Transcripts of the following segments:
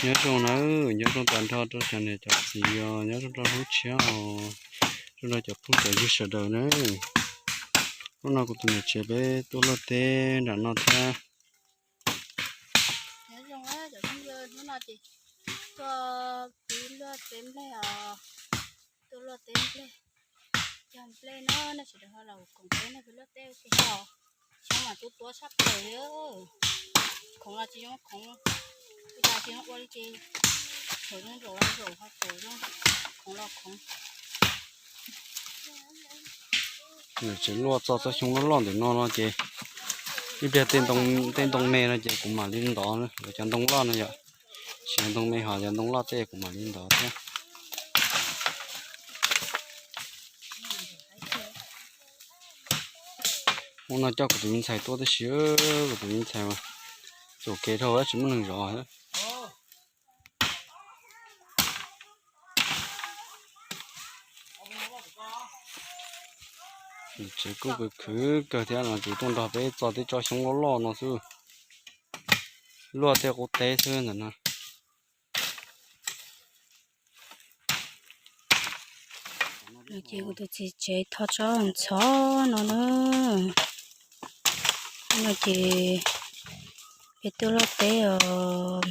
Nyob zoo nawb, nyob zoo tag nrho rau cov niam cov txiv os, nyob zoo rau hnub tshiab os, zoo rau cov phooj cov ywg sawv daws nawb. Hnub no kuv tus niam tsev peb tuaj luaj teb nram no thiab. Nyob zoo cov phooj ywg, hnub no ces tuaj pib luaj teb nplej os, tuaj luaj teb nplej, cog nplej na, nej sawv daws ho los koom peb nej pib luaj teb ua ke os. Xyoob mas tuab tuab tshaj plaws li. Khoov los tsis zoo khoov, ua cas tsis zoo ua li ces, thaum zoo zaum los zaum, ho thaum zoo khoov los khoov. Tseem luaj txog tsob xyoob loj loj ntawm no no ces ib pliag tej ntoo me no ces kuv mam li ntov, cov ntoo loj no yom, tsis ntoo me ho cov ntoo loj tej kuv mam li ntov thiab. Hnub no coj kuv tus me ntxhais tuaj tib si, kuv tus me ntxhais mas txom kev dhau tsis muaj neeg zov. Tsev kuj khwv khwv kawg thiab no ces tuaj nrog peb txo tib tsob xyoob loj loj no xwb, luaj tej qub teb xwb ntawm no. No ces kuv tus txiv tsev tho tsob ntxhov no na. No ces peb tuaj luaj teb os,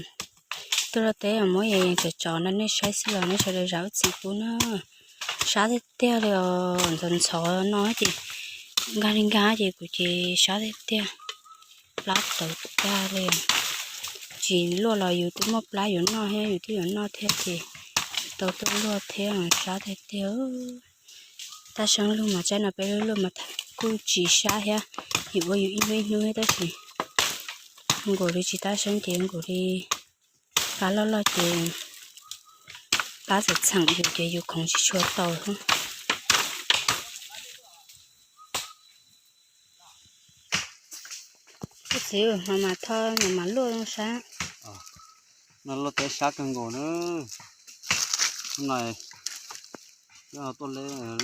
tuaj luaj teb os, muab yees yees tsov tsov no nej saib xwb los nej sawv daws zam lub txim pub na. Sab tiag tiag li os, ntxhov ntxhov no ces nkag li nkag ces kuv ces sab tiag tiag, plab tawv tag li. Tsis luaj los yus twb muaj plab yuav noj thiab, yus twb yuav noj thiab ces tau tuaj luaj thiab, sab tiag tiag. Tab seeb lug mas tsaib no peb luaj mas kuj tsis sab thiab, yus ua yus ib hnub ib hnub thiab tab sis nkaus li tsis tab seeb ces nkaus li plab loj loj ces plab txawm txheem yus ces yus khoov tsis tshua tau. Koj txiv, no mas tho no mas luaj zoo sab. No luaj teb sab kawg nkaus na. Hnub no tuaj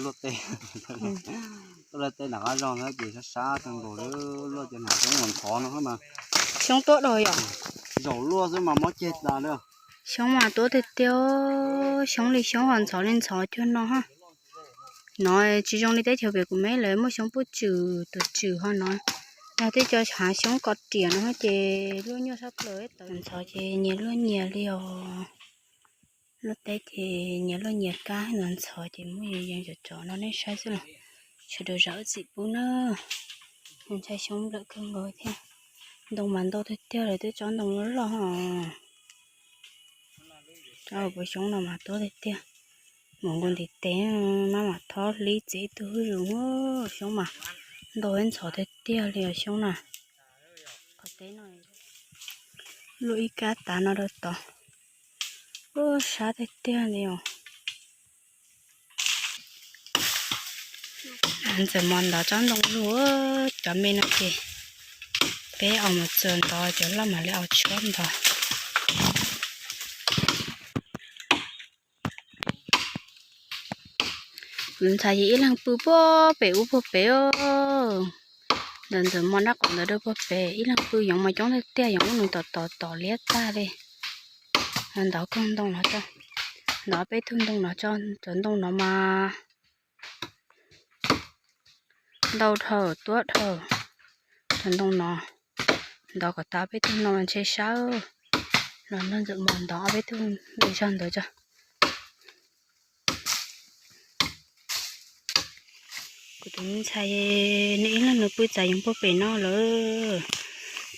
luaj teb, tuaj luaj teb nram qab zog thiab ces sab sab kawg nkaus li, luaj cov niag xyoob ntxhov no mas. Xyoob tuaj dhau yom? Zaum luaj xwb mas mob ceg tas li. Xyoob mas tuaj tiag tiag, xyoob li xyoob ho ntxhov li ntxhov cuag no ha. No tsis zoo li teb chaws pem kuv me lawv muaj xyoob puj tswm tuam tswm ho no, yog tej co hav xyoob ko riam no ces luaj nyuaj sab plaws, tawv ntxhov ces nyias luaj nyias li os. Luaj teb ces nyias luaj nyias kab, ntxhov ntxhov ces muab yees yees tsov tsov no nej saib xwb los sawv daws zam lub txim pub na. Ntshai xyoob nplawm kawg nkaus thiab. Ntoo mas ntau tiag tiag lawm, twb tsob ntoo loj loj os. Tsob hauv paus xyoob no mas tuaj tiag tiag. Mus nkaus ntiv tes, maj mam thob hlib txiav ib tug hwj zus. Xyoob mas ntau ntxhov tiag tiag li os xyoob na. Qhov teb no luaj ib kab tav no rau tod. Ua sab tiag tiag li os. Ntxawm mos ntov tsob ntoo lug, cov me no ces peb aus mus txuas ntov, cov loj mam li aus tshuab ntov. Kuv ntxhais ces ib leeg pw puag pem ub puag pem os. Ntawm ntxawm mos nraub qaum ntawd rau puag pem, ib leeg pw, yoov mas coob tiag tiag, yoov ub nws tom tom tom liab tag li. Ntov koog ntoo no tso, ntov peb tug ntoo no tso, cov ntoo no mas ntau dhau tuab dhau. Cov ntoo no ntov kom tas peb tug ntoo no ntshe sab. Los nrog ntxawm mos ntov peb tug me zog ntawd tso. Kuv tus me ntxhais nws ib leeg nws pw txav yoov puag pem no lawm.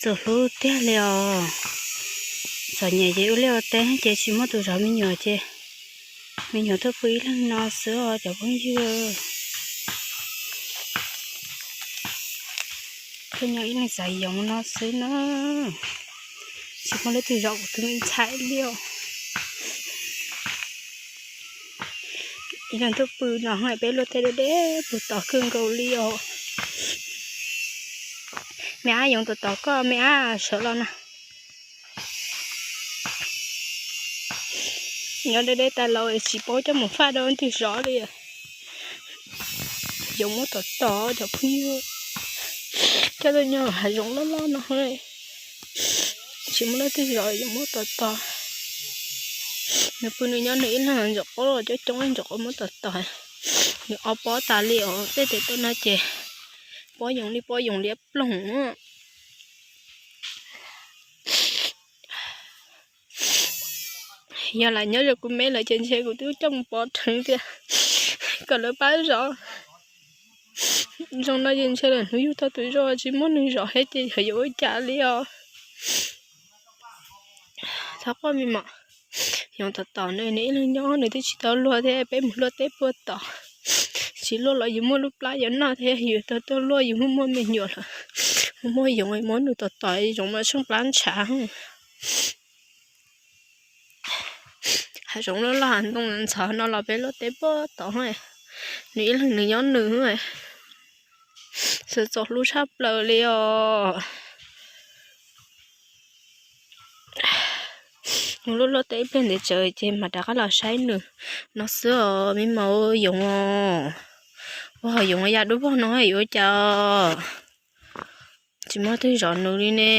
Txaus hlub tiag li os. Txom nyem ces ua liaj ua teb ces tsis muaj tus zov me nyuam ces me nyuam tuaj pw ib leeg no xwb os cov phooj ywg. Tuaj nyob ib leeg txav yoov no xwb na. Tsis muaj leej twg zov kuv tus me ntxhais li os. Ib leeg tuaj pw no peb luaj teb deb deb puag tod kawg nkaus li os. Me ab yoov tom tod koj, me ab sawv los na. Nyob deb deb tas los tsis paub coj mus faj rau leej twg zov li. Yoov muab tom tod cov phooj ywg. Coj tuaj nyob hav zoov loj loj no, tsis muaj leej twg zov, yoov muab tom tod. Nws pw nws nyob nws ib leeg ntxim qub los coob coob ntxim qub muab tom tom. Nws ob pob tas li os, tej tes tuaj no ces pob yoov li pob yoov liab ploog. Yog lam nyob ze kuv me lawm ces ntshe kuv twb coj mus pov rheev tiag kom lawv pab zov. Zoo no ces ntshe lawv hnub yug tau tus zog tsis muaj neeg zov thiab ces yog yuav ua cas li os. Txhob quaj me mom, yoov tom tom nws, nws ib leeg nyob nws twb tsis tau luag thiab, peb mus luaj teb puag tom. Tsis luaj los yus muaj lub plab yuav noj thiab, yus tau tuaj luaj yus muaj muaj me nyuam lawm, muaj muaj yoov muab nws tom tom zoov mas tsheej plab ntshav. Hav zoov loj loj hav ntoo ntxhov no los peb luaj teb puag tod. Nws ib leeg nws nyob nws, txom txom hlub tshaj plaws li os. Mus luaj luaj teb ib pliag ntev tsawv ces mam rov qab los saib nws no xwb os me mom. Yoov os, ua ho yoov ya dub vog no yuav ua cas, tsis muaj twg zov nws li ne.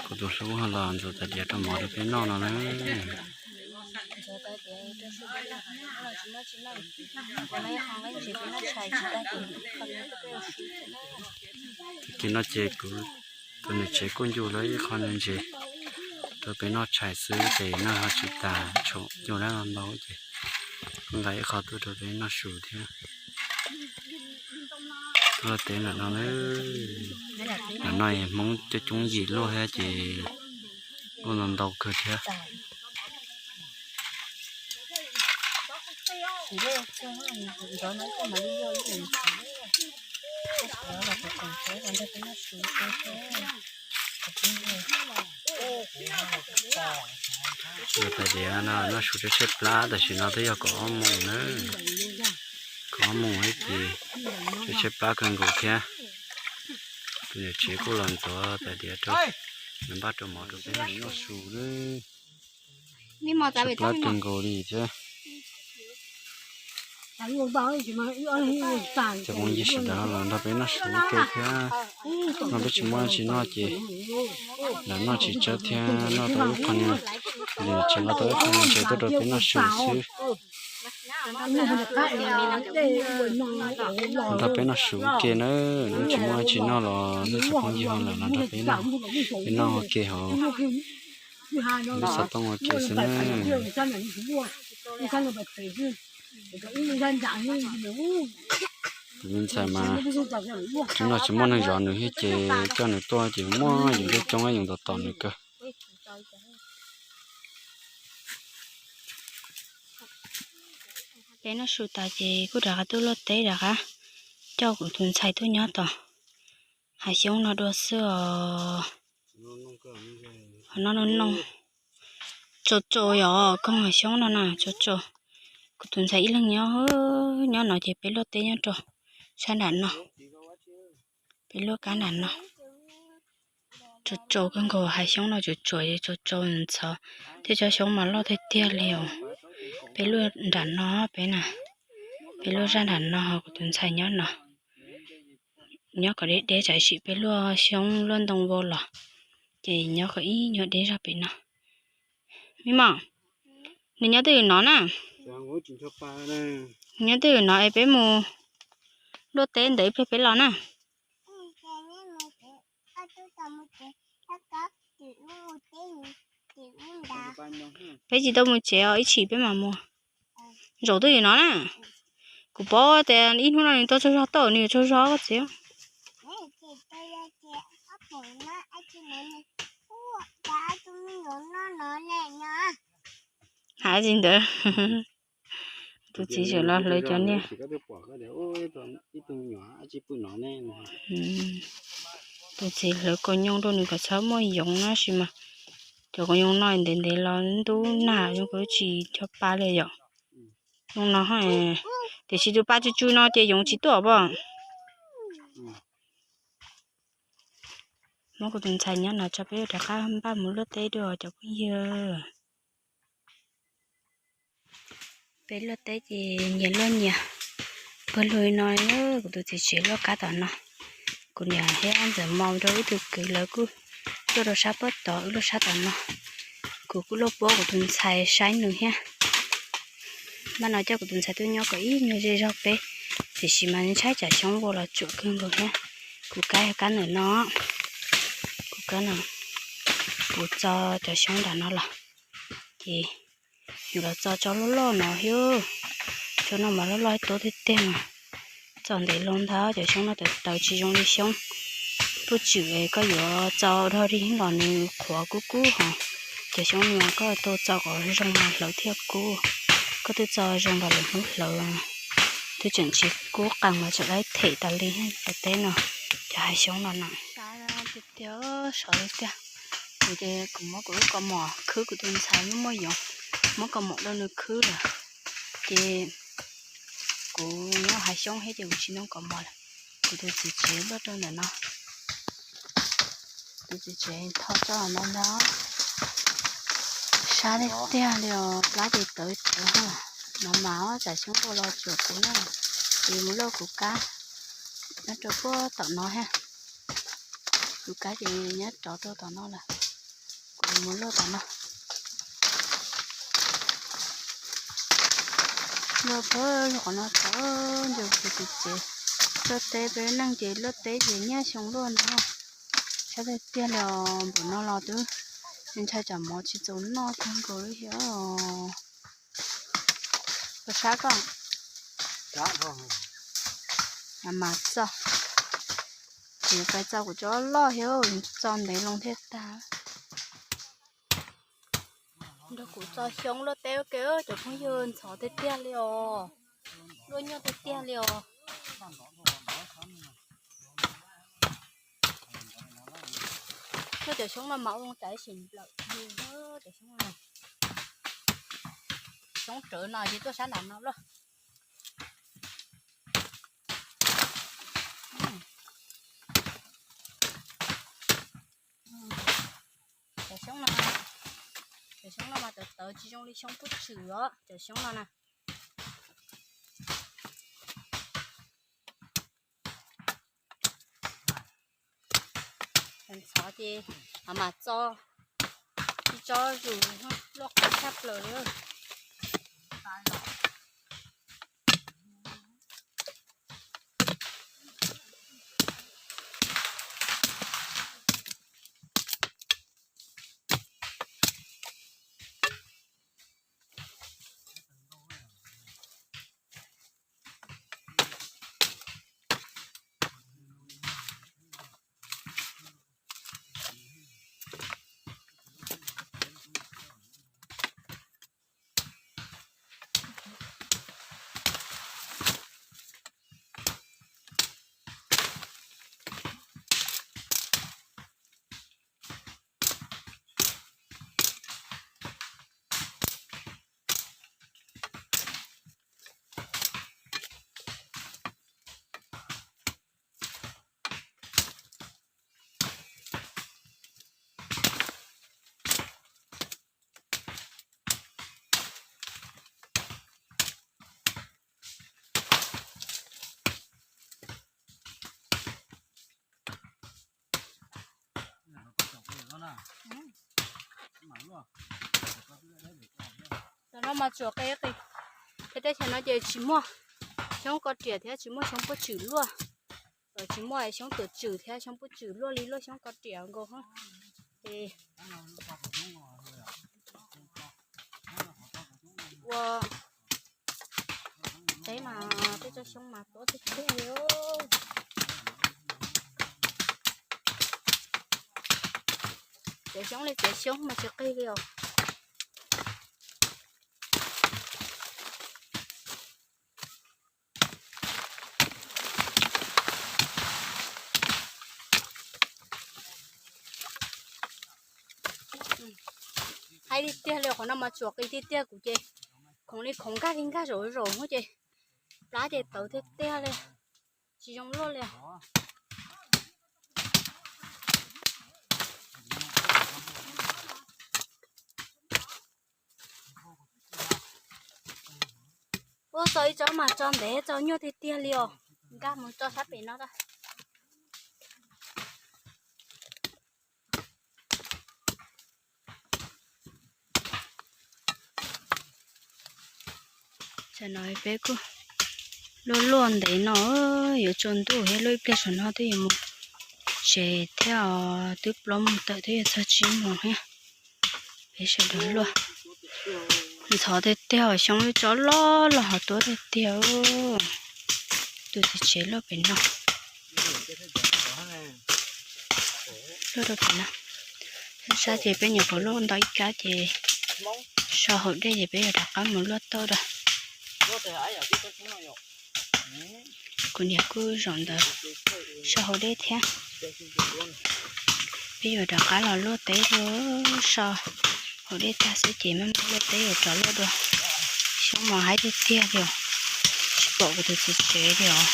Kuv tus hlub los ntxuav tais diav rau mov rau peb noj no na. Tag kis no ces kuv tus niam tsev kuj ncu lawm ib qho ntses rau peb noj tshais xwb ces noj ho tsis tas, tshuav ncu lawm ntau ces kuj nqa ib qho tuaj rau peb noj su thiab. Tuaj luaj teb ntawm no na. Ntawm no Hmoob coob coob yim luaj thiab ces luaj ntau ntau kawg thiab. Tais diav no noj su tshaib tshaib plab tam sim no twb yog kaum ob moos na. Kaum ob moos ces tshaib tshaib plab kawg nkaus thiab. Tus niam tsev kuj los ntxuav tais diav rau, nws npaj rau mov rau peb noj su na. Tshaib plab kawg nkaus li thiab. Cov phooj ywg sawv daws los nrog peb noj su ua ke thiab. No peb tsis muaj tsis noj ces lam noj tsis tsawg thiab, noj tau ib qho, niam tsev nqa tau ib qho ntses tuaj rau peb noj su xwb. Nrog peb noj su ua ke na, tsis muaj tsis noj los nej cov phooj ywg ho los nrog peb noj, peb noj ua ke hauv lub xov tooj ua ke xwb na. Tus me ntxhais mas tsis no tsis muaj neeg zov nws thiab ces coj nws tuaj ces muaj yoov coob coob yoov tom tom nws kawg. Peb noj su tas ces kuj rov qab tuaj luaj teb rov qab coj kuv tus ntxhais tuaj nyob tom hav xyoob no dua xwb os. Qhov no no tsaus tsaus yom, koog hav xyoob no na tsaus tsaus. Kuv tus ntxhais ib leeg nyob, nyob no ces peb luaj teb nyob rau sab nram no, peb luaj kab nram no. Tsaus tsaus kawg nkaus, hav xyoob no tsuas tsuas tsaus tsaus ntxhov, tej tsob xyoob mas loj tiag tiag li os. Peb luaj nram no peb na, peb luaj zaj nram no ho kuv tus ntxhais nyob no. Nyob kom deb deb tsam sim peb luaj xyoob luaj ntoo vau los ces nyob kom ib nyuag deb zog pem no. Me mom, nws nyob twj ywm no na. Nws nyob twj ywm no es peb mus luaj teb ntawd ib pliag peb los na. Peb tsis tau mus tsev os, ib chim peb mam mus. Zaum twj ywm no na. Kuv paub tias ib hnub no nws tau tsaug zog tau, nws yuav tsaug zog koj txiv. Hais li ntawd. Tus txiv tseem los hlawv cov niag, tus txiv hlawv kaus nyoos rau nws kom txhob muaj yoov no tab sis mas cov kaus nyoos no ntev ntev los ntub nag zoo nkaus tsis ncho pa li yom. Zoo no, tiam sis tus pa tsw tsw no ces yoov tsis tuaj pob. Muab kuv tus ntxhais nyob no tso peb rov qab npaj mus luaj teb dua cov phooj ywg. Peb luaj teb ces nyias luaj nyias, Pawg lug no, kuv tus txiv tsev luaj qab tom no. Kuv niam thiab ntxawm Mos rau wb tug kwv lawv kuj luaj rau sab puab tod, wb luaj sab tom no. Kuv kuj luaj puab kuv tus ntxhais saib nws thiab. Npaj no coj kuv tus ntxhais tuaj nyob kom ib nyuag zej zog peb, tiam sis mas ntshai tsam xyoob vau los tsuam kawg nkaus thiab. Kuv kab yog kab ntawm no, kuv kab no, kuv txo cov xyoob nram no los, ces yus los txo tso loj loj no thiab. Tso no mas loj loj tuab tiag tiag mas. Txo ntev loo ntag, cov xyoob no tawv tawv tsis zoo li xyoob puab tswm, koj yuav txo dog dig los nws qhuav kub kub hos. Cov xyoob no koj tau txo kom zoo mas hlawv thiaj kub. Koj twb txo zoo los lwm hnub hlawv twb tseem tsis kub qees mas tseem laib them tas li. Cov teb no, cov hav xyoob no na. Tiag tiag, sov tiag tiag. Kuv ces kuv muab kuv lub kaus mom khwb kuv tus ntxhais lub muaj yoov, muab kaus mom rau nws khwb lawm. Ces kuv nyob hav xyoob thiab ces kuv tsis nyob kaus mom lawm. Kuv tus txiv tsev luaj rau ntawm no. Tus txiv tsev tho tso no ntag. Sab tiag tiag li os, plab ces tawv tawv. No mas tsam xyoob vau los tsuam kuv na, ces mus luaj kuv kab nyob rau puag tom no thiab. Kuv kab ces nyob rov rau tom no lawm. Kuv mus luaj tom no. Luaj puag qhov no tod, nco kuv tus txiv tsev luaj teb, peb neej ces luaj teb ces nyiaj xyoo luaj no. Sab tiag tiag li os, npaum no los twb ntshai tsam mov tsis txaus noj kawg nkaus li thiab. Koj sab koj. Mas txo, kuv yuav pais txo kuv cov loj thiab, txo ntev loo thiab tag. Nrog kuv txo xyoob luaj teb ua ke, cov phooj ywg, ntxhov tiag tiag li os. Luaj nyuaj tiag tiag li os. Luaj cov xyoob no mas ua cas ib sim nplawm yus cov xyoob no. Xyoob rawv no ces tuaj sab nram no luaj. Cov xyoob no, cov xyoob no mas tawv tawv tsis zoo li xyoob puab tswm os, cov xyoob no na. Ntxhov ces mam txo, tsis tso zus, luaj qab tshaj plaws li. Tam no mas tsuam qis qis, teb chaws no ces tsis muaj xyoob ko riam thiab tsis muaj xyoob puab tswm luaj. Tsis muaj xyoob tuam tswm thiab xyoob puab tswm luaj li luaj xyoob ko riam nkaus. Ces ua teb mas peb tsob xyoob mas tuab tiag tiag li. Txiav xyoob li txiav xyoob mas tsis qig li os. Hais tiag tiag li qhov no mas tsuam qis tiag tiag kuv ces khoov li khoov nkag li nkag zaum zaum ces plab ces tawv tiag tiag li, tsis zoo luaj li. Ua txog ib tsob mas tso ntev tso nyuaj tiag tiag li os. Nkag mus tso sab pem no. Tam no peb kuj luaj luaj ntev no, yuav tsaus ntuj thiab, luaj ib pliag saum no twb yuav mus tsev thiab os, twb plaub moos tawm twb yuav txog tsib moos thiab. Peb sawv daws luaj ntxhov tiag tiag, xyoob lub tsob loj loj hos tuab tiag tiag. Tus txiv tsev luaj pem no. Luaj rau pem no. Sab ces peb nyuam qhuav luaj ntau ib kab ces so hauv dej ces peb yuav rov qab mus luaj tauj rau. Kuv niam kuj zaum ntawd so hauv dej thiab. Peb yuav rov qab los luaj teb rau so hauv dej tag xwb ces mam mus luaj teb yuav rov luaj dua. Xyoob mas haib tiag tiag li os. Tsis pom kuv tus txiv tsev li os.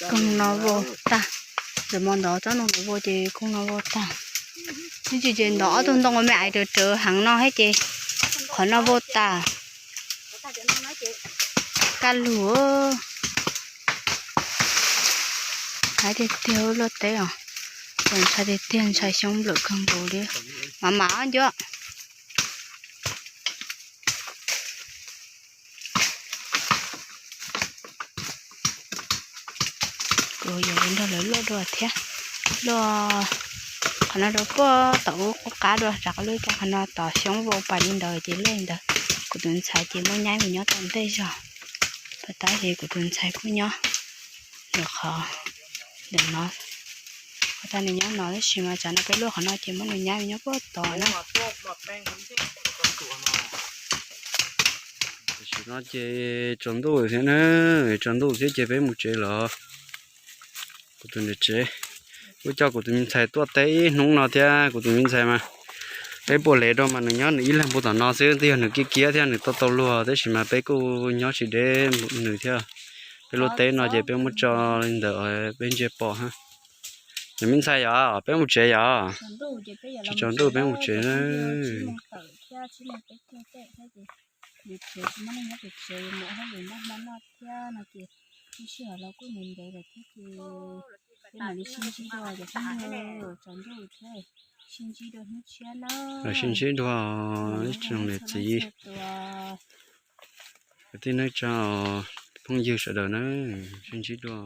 Koog no vau tag. Lawv mo ntov tsob ntoo ntawd vau ces koog no vau tag. Ib tsis ces ntov ob tug ntoo me ais rawv rawv heev no thiab ces qhov no vau tas. Kaj lug. Haib tiag tiag luaj teb os. Ntshai tiag tiag, ntshai xyoob nplawm kawg nkaus li. Mam mam ncuab. Kuv yuav nrog lawv luaj dua thiab. Luaj qhov no rau puag tom ub qub qab dua, rov qab luaj ib kab qhov no, tom xyoob vau pas li ntawd ces luaj li ntawd. Kuv tus ntxhais ces muaj nyab mus nyob tom ntej zog. Pas tab ces kuv tus ntxhais kuj nyob ntawm qhov ntawm no. Pas tab nws nyob no tab sis mas tsam no peb luaj qhov no ces muab nws nyab mus nyob puag tod na. Tam sim no ces tsaus ntuj thiab na, tsaus ntuj thiab ces peb mus tsev los. Kuv tus niam tsev kuj coj kuv tus me ntxhais tuaj teb ib hnub no thiab, kuv tus me ntxhais mas peb puag lev rau mas nws nyob nws ib leeg puag tom no xwb, twb yog nws kiab kiab thiab nws tau tau luag tab sis mas peb kuj nyob tsis deb nws thiab. Peb luaj teb no ces peb muab tso li ntawd peb ntsia pom ha. Nws me ntxhais yom, peb mus tsev yom. Tsis tsaus ntuj peb mus tsev na. Sib ntsib dua ib tsoom niam txiv, kwv tij neej tsa, phooj ywg sawv daws na, sib ntsib dua.